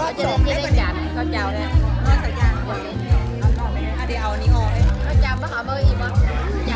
ເອົາຈະໄດ້ ຈະໄດ້ຈານເຂົ້າເຈົ້າແລ້ວ ເນາະ ໃສ່ຈານ ເອົາ ເອົາ ເອົາ ດຽວເອົາອັນນີ້ອອກເດ້ ເຂົ້າເຈົ້າບໍ່ ເອົາເບິ່ງອີກບໍ່?